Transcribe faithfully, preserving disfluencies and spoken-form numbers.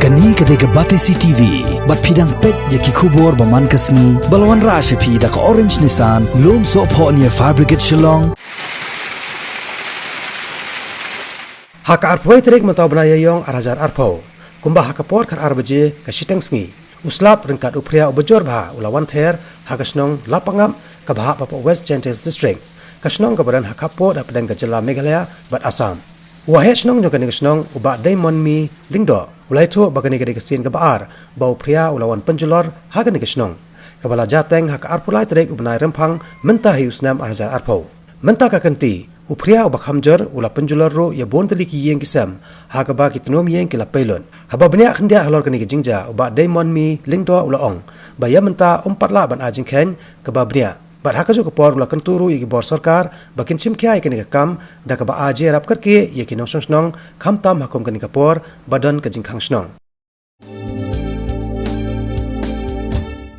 Kane ka dei ka Batesi T V, bad phi dang peit ïa ki khubor ba man ka sngi, ba la wanrah sha phi da ka Orange Nissan, Lumsohphoh near Fire Brigade Shillong. Ha ka arphew tarik mynta u bnai Ïaïong ar hajar arphew, kumba ha ka por khatar baje ka shiteng sngi, u slap ryngkat u phria uba jur bha u la wan ther ha ka shnong Lapangap kaba hap hapoh West Jaintia Hills District, ka shnong kaba don ha khappud hapdeng ka jylla Meghalaya bad Assam. U waheh shnong jong kane ka shnong, u Bah Deimonmi Lyngdoh, u la ïathuh ba kane ka dei ka sien kaba ar ba u phria u la wan pynjulor ha kane ka shnong, kaba la jia teng ha ka arphew lai tarik u bnai Rymphang mynta ha u snem ar hajar arphew. Mynta ka kynti, u phria uba kham jur u la pynjulor ruh ïa bun tylli ki ïing ki sem, ha kaba ki tnum ïing ki la pei lut. Haba bniah khyndiat halor kane ka jingjia, u Bah Deimonmi Lyngdoh u la ong ba ïa mynta um pat lah ban ai jingkheiñ kaba bniah. Bad ha kajuh ka por u la kyntu ruh ïa ki bor sorkar ba kin shim khia ïa kane ka kam, da kaba ai jingïarap kyrkieh ïa ki nongshong shnong, khamtam ha kum kane ka por ba don ka jingkhang shnong.